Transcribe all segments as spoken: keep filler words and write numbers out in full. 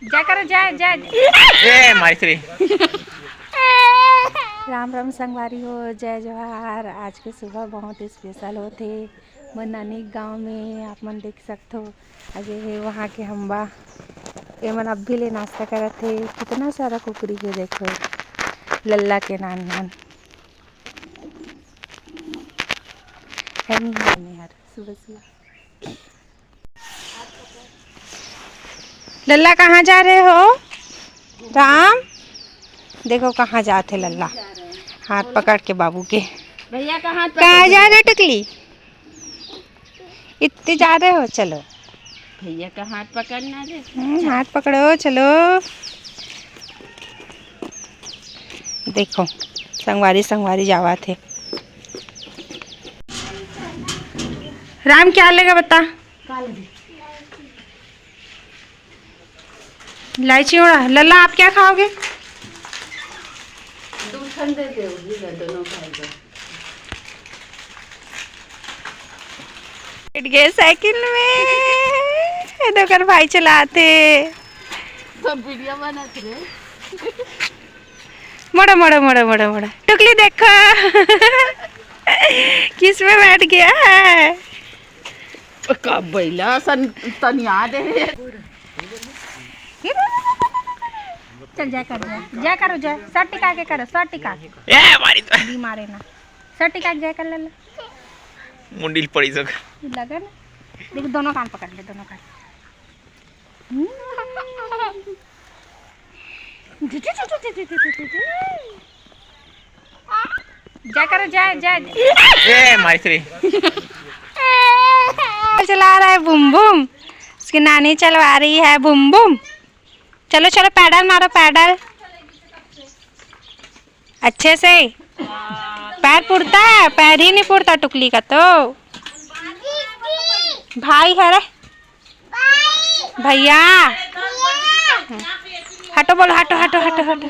जय करो, जय, जय। ए माई श्री। राम राम संगवारी हो, जय जोहार। आज के सुबह बहुत स्पेशल होथे। मोर नानी के गांव में आप मन देख सकथो, अगे हे वहाँ के हम्बा। ये मन अभी ले नाश्ता करत हे। कितना सारा कुकरी हे, देखो, लल्ला के नान नान। है नहीं, है नहीं यार, सुबह सुबह। लल्ला, कहाँ जा रहे हो? राम, देखो कहाँ जात हे लल्ला, हाथ पकड़ के बाबू के। भैया का हाथ पकड़ कहाँ ले। जा रहे टुकली? इतने जा रहे हो, चलो। भैया का हाथ पकड़ना रे। हम्म, हाथ पकड़ो, चलो। देखो, संगवारी संगवारी जावत हे। राम, क्या लेगा बता? इलायची उड़ा। लल्ला, आप क्या खाओगे? दो ठन दे दे, उही ला, दोनों भाई का। बैठ गए साइकिल में। ये तो ओकर भाई चलाते। सब वीडियो बनाते रहे। मोड़ा, मोड़ा, मोड़ा, मोड़ा, मोड़ा। टुकली देखो। किस में बैठ गया है? का बैला सन तनिया दे। चल, जय कर, जय, जय करो, जय। सर टिका के करो, सर टिका के। ए, मारी तो। बीमार है ना। सर टिका के जय कर ले। मुंडी पड़ी सक। लगा ना? देख, दोनों कान पकड़ ले, दोनों कान। जय करो, जय, जय। ए, मारी श्री। चला रहा है बूम बूम। उसकी नानी चलवा रही है बूम बूम। चलो, चलो, पैडल मारो, पैडल। अच्छे से। पैर पुरता है? पैर ही नहीं पुरता टुकली का तो। भाई है रे। भैया। हटो बोलो, हटो, हटो, हटो, हटो।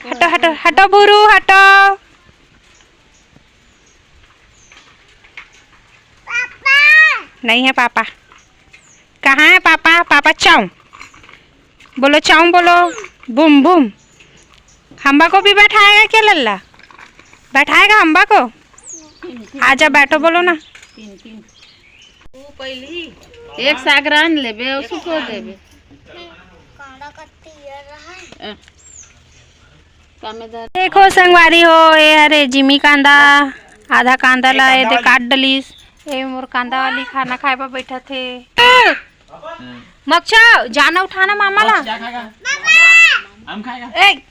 हटो, हटो, हटो, भूरू, हटो। नहीं है पापा। कहाँ है पापा? पापा चाऊ। बोलो चाऊ, बोलो। Boom, boom. हम्बा को भी बैठाएगा क्या लल्ला? बैठाएगा हम्बा को? आजा, बैठो, बोलो ना। एक सागरान लेबे और सुखो देबे। कांदा का तेल रहा है। अ, कामेदार। देखो संगवारी हो, ये हरे जिमी कांदा, आधा कांदा ला ये दे काट डलिस। ये मोर कांदा वाली खाना खाए बर बैठा थे। मक्छा, जाना उठाना मामा ला। क्या खाएगा? आम खाएगा? ए,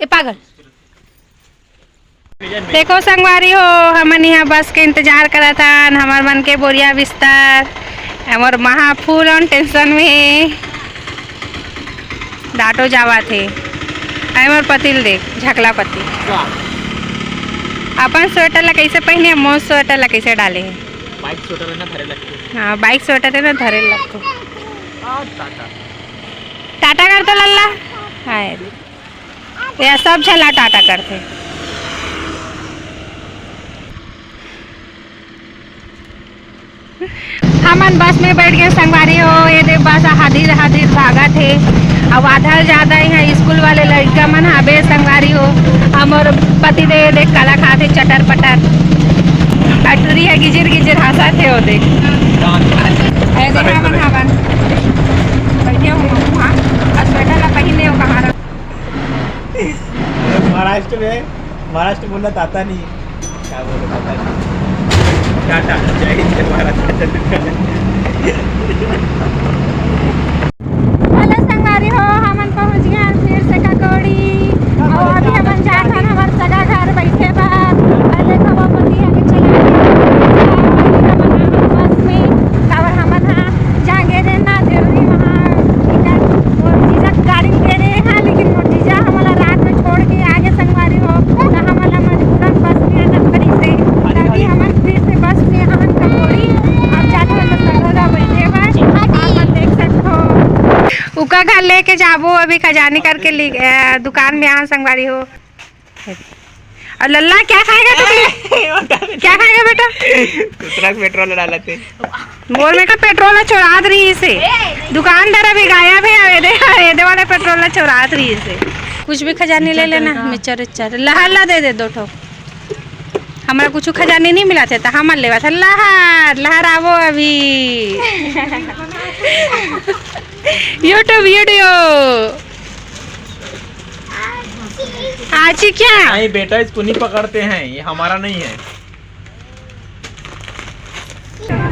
ए पागल। देखो संगवारी हो, हमन यहाँ बस के इंतजार करत हन। हमर मन के बोरिया बिस्तर, हमर महा full on tension में हे। डाटो जावत हे। अरे मोर पति ल देख, झकला पति। वाह। अपन स्वेटर ला कैसे पहिने, मोर स्वेटर ला कैसे डाले हे। बाइक स्वेटर है ना, धरे लगते। हाँ, बाइक स्वेटर है ना, धरे लगते। आ, टाटा। टाटा कर तो लल्ला। हाय। ये सब झन ला टाटा करथे। हमन बस में बैठ गए संगवारी हो, ये दे बस हादिर हादिर भागत हे। अब आधा ज्यादा यहाँ स्कूल वाले लड़का मन हाबे संगवारी हो। हमर पति देव देख काला खात हे चटर पटर। अटुरी है गिजिर गिजिर हंसत हे ओ देख। ए देख हमन हमन बैठे हो वहाँ। अब स्वेटर ला पहिने हो कहाँ रख। महाराष्ट्र में, महाराष्ट्र बोलना आता नहीं। क्या बोले, पता नहीं। टाटा, जय हिंद, जय भारत, जय छत्तीसगढ़। Hello संगवारी हो, हमन पहुंच गए हन फिर से ककोड़ी। और अभी हमन जात हन हमर सगा घर बैठे बर। पहले खबर पति है कि चले गए बस में, काबर हमन हा जागे रे ना जरूरी वहाँ। इधर मोर जीजा गाड़ी में गए रहे हैं, लेकिन मोर जीजा हमला रात में छोड़ के आगे संगवारी हो, तो हमला मजबूरन बस में आना पड़ी से। तभी हमन फिर से बस में आन ककोड़ी। अब जाके हम लोग सगा घर बैठे बर, आप मन देख सकते हो। उका घर लेके जाबो, अभी खजानी करके लि-, अ, दुकान में आन संगवारी हो। और लल्ला क्या खाएगा टुकली? क्या खाएगा बेटा? दूसरा पेट्रोल डालते। मोर में का पेट्रोल चोरात रही से। दुकानदार अभी गायब है, अबे दे। वाला चौरात रही से। कुछ भी खजानी ले लेना, मिक्सचर उच्चर, लहर ला दे दे दो ठो। हमरा कुछ खजानी नहीं मिला थे, तो हम लेवा था लहर, लहर आवो अभी। YouTube video. आची क्या? नहीं बेटा, इसको नहीं पकड़ते हैं, ये हमारा नहीं है।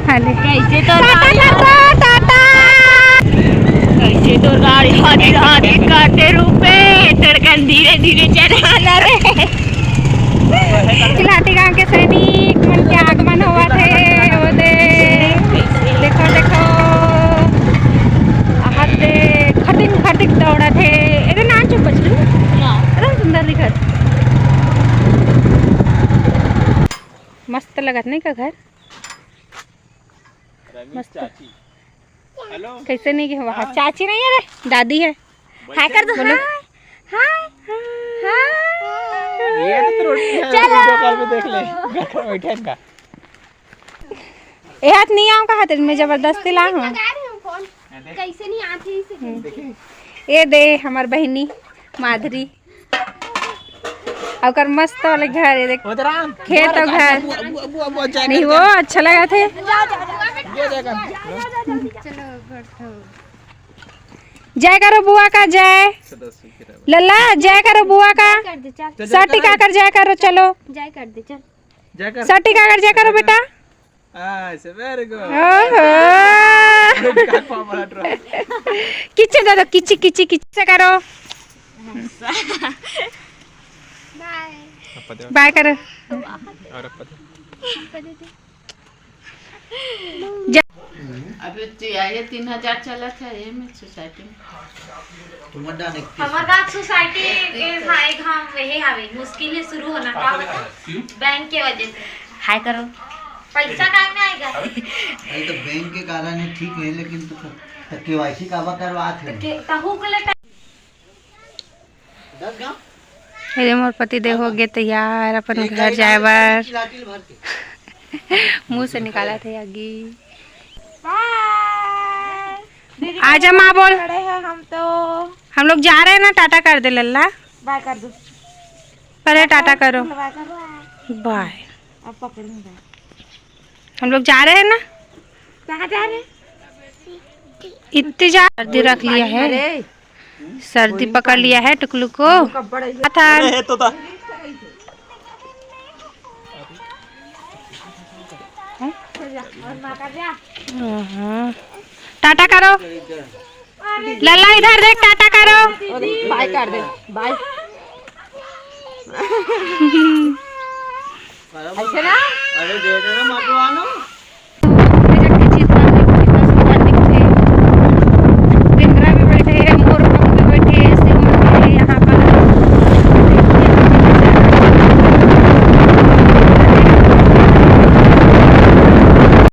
हाले। कैसे तो टाटा कर दो, टाटा। कैसे तो गाड़ी हाथी हाथी काटे रूपे, तड़कन धीरे धीरे चलाना रे। लाठी गांव के सैनिक मन के आगमन होवत हे, ओ दे। देखो, देखो। आहत दे, खटिंग खटिंग दौड़त हे। एदे नान चुप बचलू। एकदम सुंदर दिखत। मस्त लगत नहीं का घर? मस्त। चाची। हेलो। कैसे नहीं के हुआ? हाँ। चाची नहीं है रे, दादी है। हाय कर दो। बोलो। हाय। हाय। हाय। ये तो रोटी है, चलो। वीडियो कॉल पे देख ले। घर पर बैठे इनका। ए हाथ नहीं आऊँ कहा तेरे में जबरदस्ती ला हूँ। लगा रही हूँ फोन। कैसे नहीं आती इसे? हम्म। देखिए। ये दे हमार बहनी माधुरी। ओकर मस्त वाले घर है, देख। खेत और घर। नहीं, वो अच्छा लगा थे। जय करो बुआ का, जय। लल्ला, जय करो बुआ का। कर दे, चल। सर टिका कर जय करो, चलो। जय कर दे, चल। सर टिका कर जय करो बेटा। ऐसे, very good। ओहो। किच्चे दे दो, किच्ची, किच्ची, किच्ची से करो। बाय। बाय करो। और अभी तो ये तीन हजार चलत है ये में सोसाइटी में। हमार गाँव सोसाइटी के, हाँ, एक हम वही हवे, मुश्किल है शुरू होना, का बता? बैंक के वजह से। हाय करो। पैसा काहे में आएगा? अरे तो बैंक के कारण ही ठीक है, लेकिन तो, तो केवाईसी काबर करवात है? के-, तहू के ले दस गाँव? अरे मोर पति देव हो गए तैयार अपन घर जाए बर। मुंह से निकाला थे आगी। बाय। दीदी आजा माँ बोल। खड़े हैं हम तो। हम लोग जा रहे हैं ना, टाटा कर दे लल्ला। बाय कर दो। पहले टाटा करो। बाय कर। बाय। अब पकड़ूंगा। हम लोग जा रहे हैं ना। कहाँ जा रहे हैं? इतनी जा सर्दी रख लिया है। अरे। सर्दी पकड़ लिया है टुकलू को। अरे, है तोता। हाँ। टाटा करो। लल्ला, इधर देख, टाटा करो। बाय कर दे, बाय। ऐसे ना? अरे, दे दे ना, मत मानो।